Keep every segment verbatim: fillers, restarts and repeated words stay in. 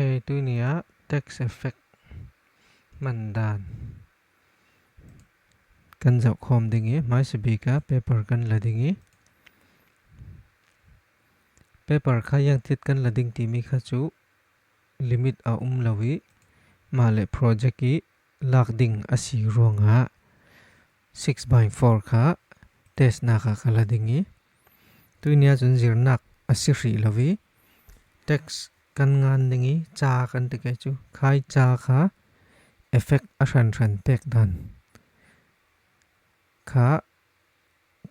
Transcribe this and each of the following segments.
Hei, tuini ah text effect hman dan kan zoh khawm ding i, hmaisa bik ah paper kan la ding i, paper kha iengtit kan la ding timi kha cu limit a um lo i, mah le project i lak ding a si ruangah six by four kha testnak ah ka la ding i, tuini ah cun zirnak a si hrih lo i, text kan ngan ding i, ca kan ti ke cu, khai ca kha effect a hranhran pek dan kha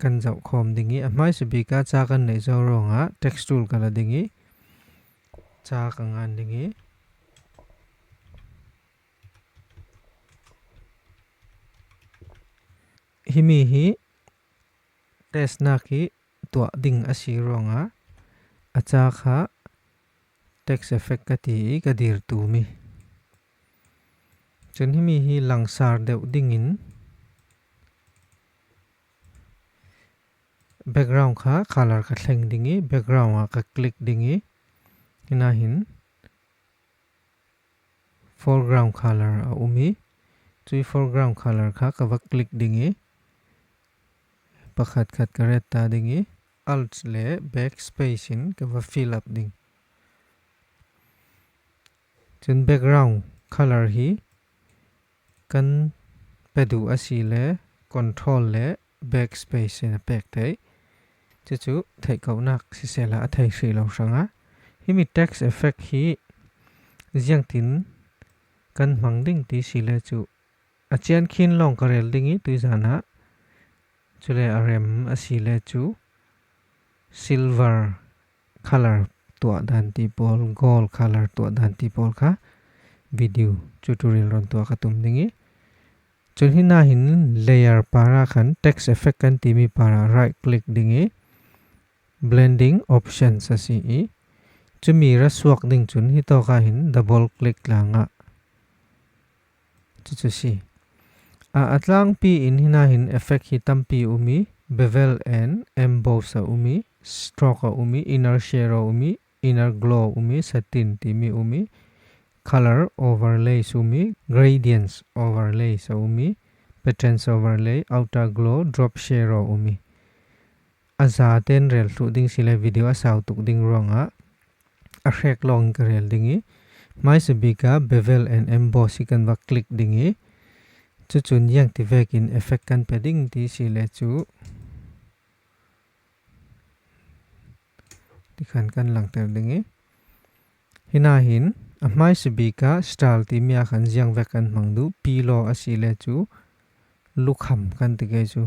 kan zoh khawm ding i, a hmaisa bik ah ca kan neih zo ruangah text tool ka la ding i, ca ka ngan ding i, himi hi testnak i tuah ding a si ruangah a ca kha text effect ka ti i ka dir tum i. Cun himi hi langsar deuh dingin background kha color ka thleng ding i, background ah ka click ding i, hinahin foreground color a um i, cui foreground color kha ka va click ding i, pakhat khat ka ret ta ding i, Alt le Backspace in ka va fill up ding. Cun background color hi kan pe duh a si le Control le Backspace in a pek theih. Cucu theih kohnak sisehla a thei hrih lo hrangah himi text effect hi ziangtin kan hmang ding ti si le cu a cian khin lawng ka rel ding i, tuizan ah cule a rem a si le cu silver color tuah dan ti pawl, gold color tuah dan ti pawl kha video tutorial rawn tuah ka tum ding i, cun hinahin layer par ah khan text effect kan timi par ah right click ding i, blending options a si i, cumi ra suak ding cun hitawk ah hin double click lengmang. Cucu si. A, a tlangpi in hinahin effect hi tampi um i, bevel and emboss a um i, stroke a um i, inner shadow a um i, inner glow a um i, satin timi a um i, color overlays a um i, gradients overlays a um i, patterns overlay, outer glow, drop shadow a um i. A zaten rel thluh ding si le video a sau tuk ding ruangah a hrek lawng in ka rel ding i, hmaisa bik ah bevel and emboss hi kan va click ding i, cucun iang ti vekin effect kan pe ding ti si le cu tikhan kan langter ding i, hinahin a hmaisa bik ah style timi ah khan ziang vek kan hmang duh, pillow a si le cu lukham kan ti ke cu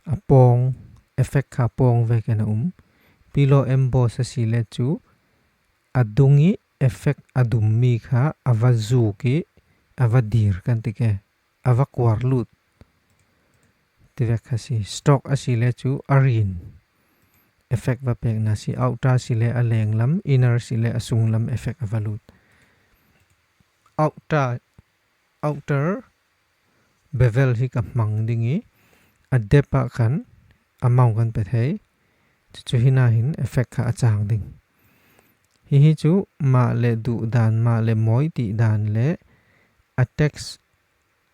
a pawng, effect kha pawng vekin a um. Pillow emboss a si le cu a dung i effect a dummi kha a va zuk i a va dir kan ti ke, a va kuar lut ti vek kha si. Stroke a si le cu a rin effect va pekna si. Outer si le a lenglam, inner si le a sunglam effect a va lut. Outer, outer bevel hi ka hmang ding i, a depth ah khan amount kan pe thei. Cucu hinahin effect kha a cang ding. Hihi cu mah le duh dan, mah le mawi tih dan le a text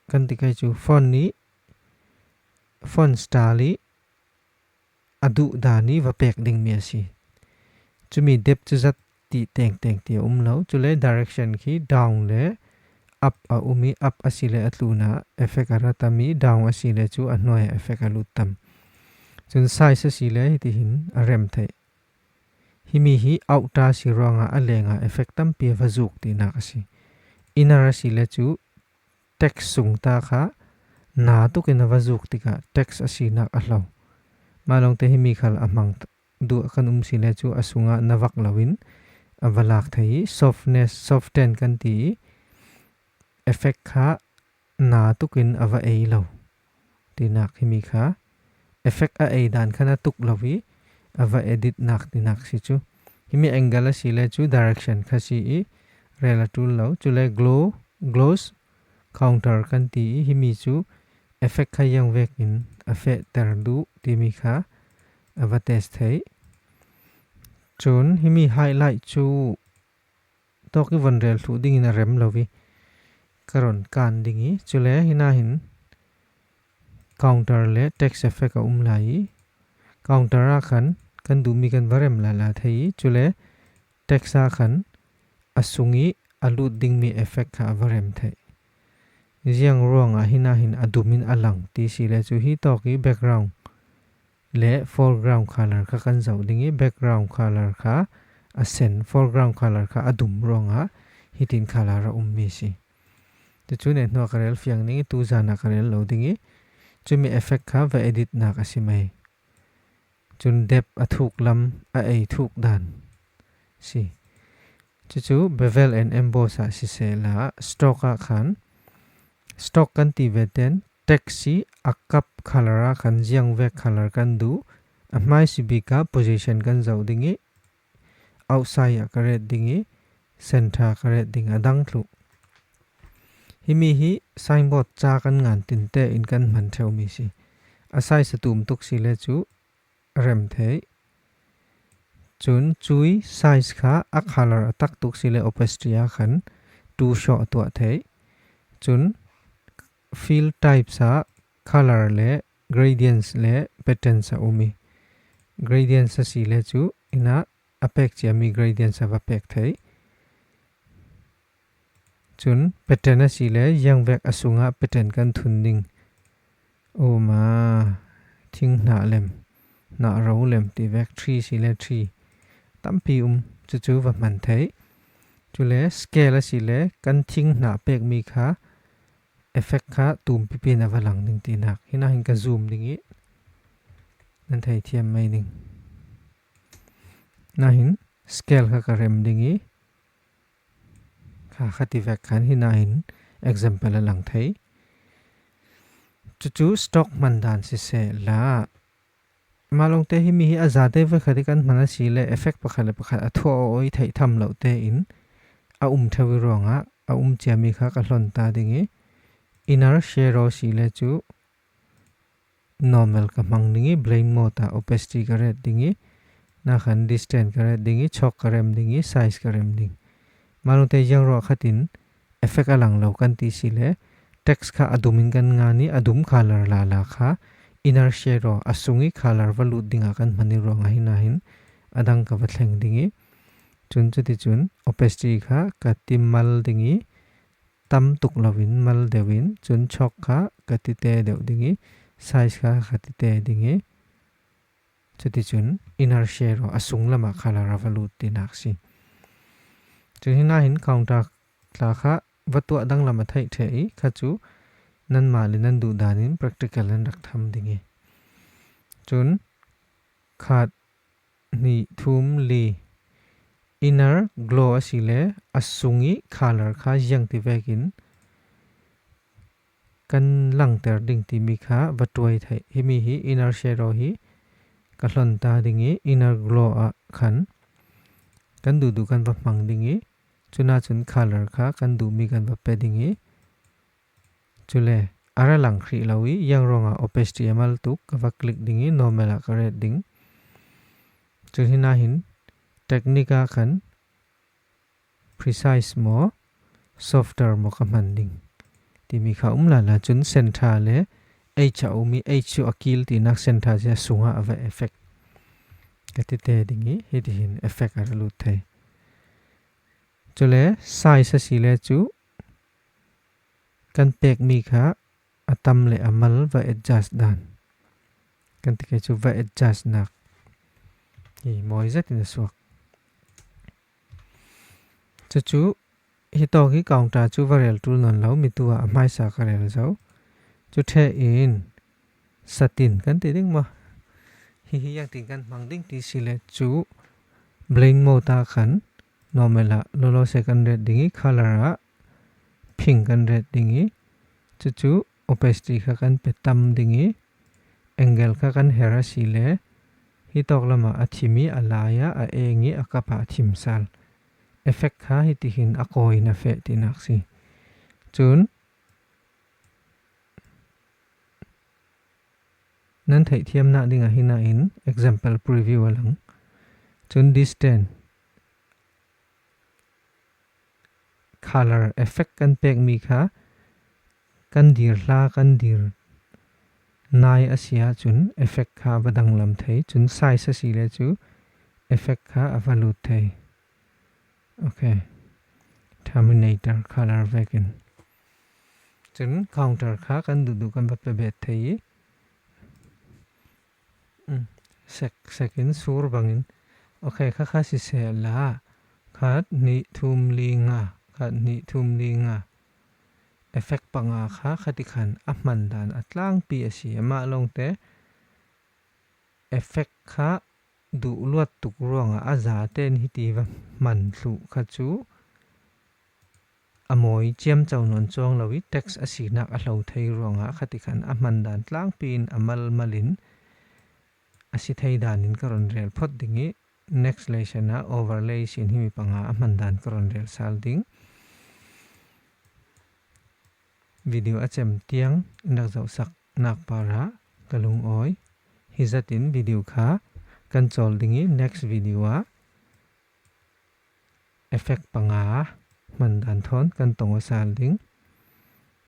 kan ti kai cu font i, font style i a duh dan i va pek dingmi a si. Cumi depth cu zat ti tengteng ti a um lo. Cule direction khi down le up a um i, up a si le a tlun ah effect a ra tam i, down a si le cu a hnuai ah effect a lut tam. Cun size a si le hitihin a rem theih. Himi hi outer si ruangah a lengah effect tampi a va zuk tinak a si. Inner a si le cu text sung ta kha na tukin a va zuk tikah text a sinak a hlo. Mah lawngte himi khal a hmang duh kan um si le cu a sungah na vak loin a va lak thei i, softness, soften kan ti i, effect kha na tukin a va ei lo tinak himi kha effect a ei dan khan a tuk lo i a va edit nak tinak si cu. Himi angle a si le cu direction kha si i rel a ṭul lo. Cule glow, gloss, counter kan ti i himi cu effect kha iang vekin a fehter duh timi kha a va test theih. Cun himi highlight cu tawk i von rel thluh dingin a rem lo i ka ron kan ding i, cule hina hin counter le text effect a um lai i, counter a khan kan duhmi kan va rem lala thei i, cule text a khan a sung i a lut dingmi effect kha a va rem thei. Ziang ruangah hina hin a dumin a lang ti si le cu hi tawk i background le foreground color kha kan zoh ding i, background color kha a sen, foreground color kha a dum ruangah hitin color a ummi si. Cucu nehnuah ka rel fiang ding i, tuzan ah ka rel lo ding i, cumi effect kha va edit nak a si mai. Cun depth a thuk lam a ei thuk dan si. Cucu bevel and emboss ah sisehla stroke ah khan stroke kan ti ve ten text i a kap color ah khan ziang vek color kan duh, a hmaisi bik ah position kan zoh ding i, outside ah ka ret ding i, center ka ret ding a dang thluh. Himi hi signboard ca kan ngan tinte in kan hman theu mi si. A size a tum tuk si le cu rem thei. Cun cui size kha a color a tak tuk si le opacity a khan tu show a tuah thei. Cun fill types ah color le gradients le patterns a um i, gradients a si le cu ina a pek ciami gradients a va pek thei. Cun pattern a si le ziang vek a sungah pattern kan thun ding. Uma, thing hnah lem, hnah ro lem ti vek, tree si le tree tampi um, cucu va hman thei. Cule scale a si le kan thing hnah pekmi kha effect kha tum pipi in a va lang ding tinak. Hina hin ka zoom ding i nan thei thiam mai ding. Nahin scale kha ka rem ding i kha kha ti vek khan hina hin example a lang thei. Cucu stroke hman dan sisehla, malawngte himi hi a zate vekhat i kan hman a si le effect pakhat le pakhat a thuah aw i theih tham loh tein a um theu i ruangah a um ciami kha ka hlon ta ding i, inner shadow si le cu normal ka hmang ding i, blend mode ah opacity ka ret ding i, nakhan distance ka ret ding i, chawk ka rem ding i, size ka rem ding. Malawngte ziang ruah khatin effect a lang lo kan ti si le text kha a dum in kan ngan i, a dum color lala kha inner shadow a sung i color va lut dingah kan hman i ruangah hina hin a dang ka va thleng ding i, cun cuticun opacity kha ka ti mal ding i, tam tuk loin mal deuh in, cun chawk kha ka ti te deuh ding i, size kha ka ti te ding i, cuticun inner shadow a sung lamah color a va lut tinak si. Cun hina hin counter tla kha va tuah danglam a theih ṭheh i, kha cu nanmah le nan duh dan in practical nan rak tham ding i, cun khat, hnih, thum, li, inner glow a si le a sung i color kha ziang ti vekin kan langter ding timi kha va ṭuai theih. Himi hi inner shadow hi ka hlon ta ding i, inner glow ah khan kan duhduh kan va hmang ding i, cunah cun color kha kan duhmi kan va pe ding i, cule a ra lang hrih lo i, ziang ruangah opacity a mal tuk, ka va click ding i, normal ah ka ret ding. Cun hina hin technique ah khan precise maw, softer maw ka hman ding timi kha um lala, cun center le H a um i, H cu a kil tinak center cia sungah a va effect ka ti te ding i, hitihin effect a ra lut thei. Cule size a si le cu kan pekmi kha a tam le a mal va adjust dan kan ti ke cu va adjust nak hi mawi zat in a suak. Cucu hi tawk hi counter cu va rel ṭul nawn lo, mitu ah a hmaisa ka rel zo. Cu ṭheh in setting kan ti ding maw? Hihi ziangtin kan hmang ding ti si le cu blend mode ah khan normal ah lawlaw se kan ret ding i, color ah pink kan ret ding i, cucu opacity kha kan pe tam ding i, angle kha kan her a si le hi tawk lamah a thim i, a lai ah a eng i, a kap ah a thim sal. Effect kha hitihin a kawi in a feh tinak si. Cun nan theihthiamnak dingah hina in example preview a lang. Cun distance, color effect kan pek mi kha kan dir hla, kan dir nai a si ahcun effect kha va danglam thei. Cun size a si le cu effect kha a va lut thei. Okay. Terminator color vekin. Cun counter kha kan duhduh kan va pe bet thei i, um, sek, sek in sur bangin. Okay, kha kha siseh la. Khat, hnih, thum, li, nga. Khat, hnih, thum, li, nga. Effect panga kha khatikhan a hman dan a tlangpi a si. Amah lawngte effect kha duh luat tuk ruangah a zaten hiti va hman thluh kha cu a mawi ciamco nawn cuang lo i text a sinak a hlo thei ruangah khatikhan a hman dan tlangpi in a malmal in a si thei dan in ka rawn rel phawt ding i next lesson ah overlay sin himi panga a hman dan ka rawn rel sal ding. Video a cem tiang in rak zohsak nak parah ka lungawi. Hi zatin video kha kan cawl ding i next video ah effect panga hman dan thawn kan tong aw sal ding.